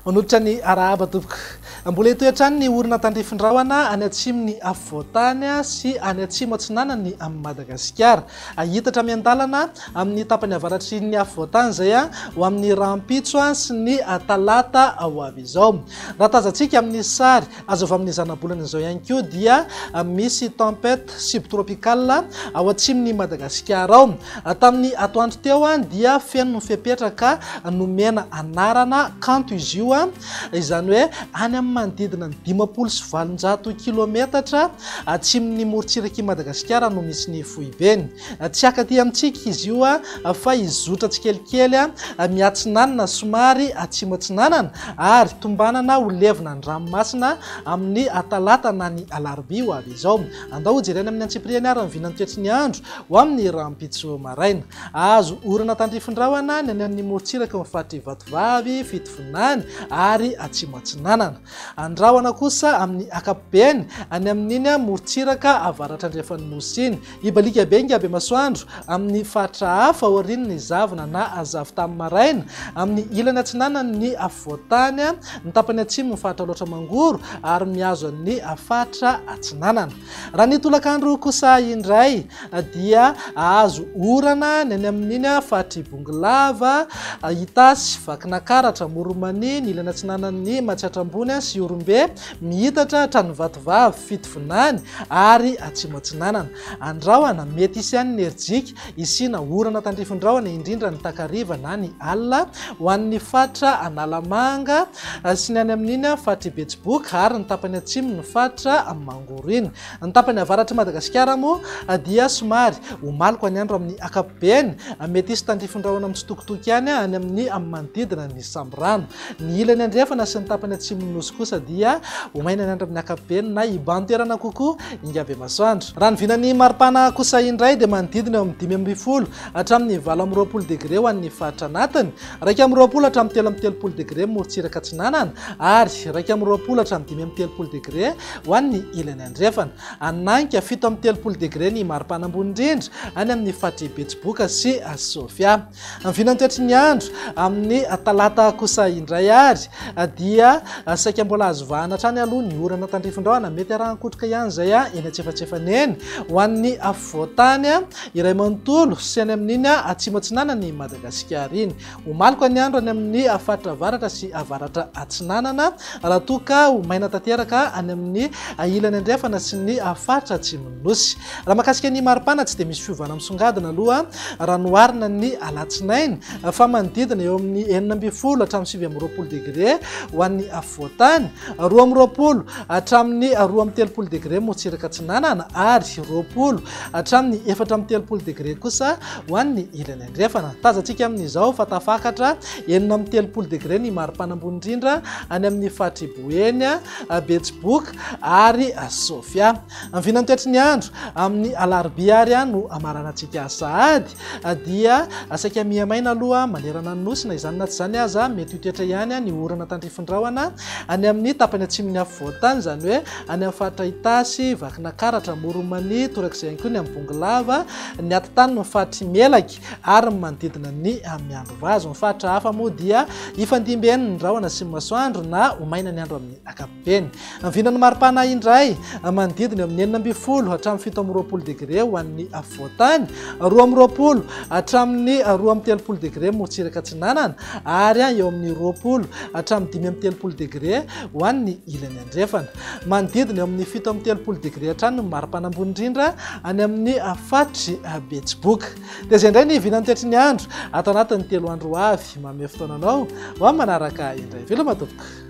Manolotra ny arahaba tompoko. Mbola hitohy hatrany ny orana tandrifin-drahona any atsimon'ny afovoan-tany sy any atsimo atsinanan'ny amin'i Madagasikara. Hihitatra miandalana amin'ny tapany avaratry ny afovoan-tany izay ho amin'ny rahampitso sy ny talata ho avy izao. Raha tazantsika amin'ny sary azo avy amin'ny zanabolana izao ihany koa dia misy tempête subtropicale ao atsimon'i Madagasikara ao. Tamin'ny atoandro teo dia feno ny fepetra ka nomena anarana Kanto izy io, izany hoe any amin'ny manodidina ny 850 kilometatra atsimon'ny morontsirak'i Madagasikara no misy ny foibeny. Tsy haka aty amintsika izy io fa hizotra tsikelikely miatsinanana somary atsimo atsinanana ary tombanana ho levona ny ranomasina amin'ny talata na ny alarobia ho avy izao. Andao hojerena amin'ny antsipiriany ary ny vinan'ny toetry ny andro ho amin'ny rahampitso maraina. Azo orana tandrifin-drahona ny any amin'ny morontsiraky ny faritr'i Vatovavy, Fitovinany ary Atsimo Atsinanana. Andrahona kosa amin'ny ankapobeny any amin'iny morontsiraka avaratra andrefan'ny Nosy iny. Hibaliaka be ingaby masoandro amin'ny faritra hafa aorian'ny zavona na zavon-tany maraina, amin'ny ilany atsinanan'ny afovoan-tany, ny tapany atsimon'ny faritra Alaotra Mangoro ary mihazo an'ny faritra Atsinanana. Raha ny tolakandro kosa indray dia hahazo orana ny any amin'iny faritr'i Bongolava, Itasy, Vakinakaratra, Amoron'i-Mania, ny ilany atsinanan'ny Matsiatra Ambony sy Ihorombe, Mihitatra hatrany Vatovavy, Fitovinany ary Atsimo Atsinanana. Andrahona, mety hisy ihany ny herijika, hisiana orana tandrifin-drahona indrindra ny takariva na ny alina ho an'ny faritra Analamanga sy ny any amin'iny faritr'i Betsiboka ary ny tapany atsimon'ny faritra Mangoro iny. Ny tapany avaratr'i Madagasikara moa dia somary ho maloka ny andro amin'ny ankapobeny, mety hisy tandrifin-drahona mitsitokotoko ihany any amin'ny manodidina ny Sambirano. Ny ilany andrefana sy ny tapany atsimon'ny Nosy kosa dia ho maina ny andro amin'ny ankapobeny na hibahan-toerana kokoa Ingabemasoandro. Raha ny vinan'ny maripana kosa indray dia manodidina eo amin'ny 15 hatramin'ny 28 degre ho an'ny faritra anatiny, 21 hatramin'ny 33 degre morontsiraka atsinanana ary 21 hatramin'ny 35 degre ho an'ny ilany andrefana. Anainga 37 degre ny maripana ambony indrindra any amin'ny faritr'i Betsiboka sy Sofia. Ny vinantoetry ny andro amin'ny talata kosa indray ary dia saika mbola azo vahana hatrany aloha ny orana tandrifin-drahona. Mety arahan-kotroka ihany izay eny antsefatsefany eny ho an'ny afovoan-tany iray manontolo sy any amin'iny atsimo atsinanan'i Madagasikara iny. Ho maloka ny andro any amin'ny faritra avaratra sy avaratra atsinanana raha toa ka ho maina tanteraka any amin'ny ilany andrefana sy ny faritra atsimon'ny Nosy. Raha mahakasika ny maripana tsy dia misy fiovana misongadina aloha raha noharina ny alatsinainy fa manodidina eo amin'ny 16 hatramin'ny 29 degre ho an'ny afovoan-tany, 22 hatramin'ny 32 degre morontsiraka atsinanana ary 20 hatramin'ny 34 degre kosa ho an'ny ilany andrefana. Tazantsika amin'izao fa tafakatra 36 degre ny maripana ambony indrindra any amin'ny faritr'i Boeny, Betsiboka ary Sofia. Ny vinantoetry ny andro, amin'ny alarobia ary no hamaranantsika azy sahady, dia saika miha-maina aloha manerana ny Nosy, na izany na tsy izany aza mety ho toetra ihany ny orana tandrifin-drahona any amin'ny tapany atsimon'ny afovoan-tany, izany hoe any amin'ny faritra Itasy, Vakinakaratra, Amoron'i Mania, torak'izay ihany koa ny amin'ny Bongolava, ny atitanin'ny faritr'i Melaky ary ny manodidina ny Miandrivazo. Ny faritra hafa moa dia hifandimby eny ny rahona sy ny masoandro na ho maina ny andro amin'ny ankapobeny. Ny vinan'ny maripana indray, manodidina eo amin'ny 16 hatramin'ny 27 degre ho an'ny afovoan-tany, 22 hatramin'ny 32 degre morontsiraka atsinanana ary eo amin'ny 20 hatramin'ny 35 degre ho an'ny ilany andrefana. Manodidina eo amin'ny 37 degre hatrany ny maripana ambony indrindra any amin'ny faritr'i Betsiboka. Dia izay indray ny vinan'ny toetry ny andro ato anatin'ny 3 andro ho avy. Manome fotoana anao ho amin'ny manaraka indray. Veloma tompoko.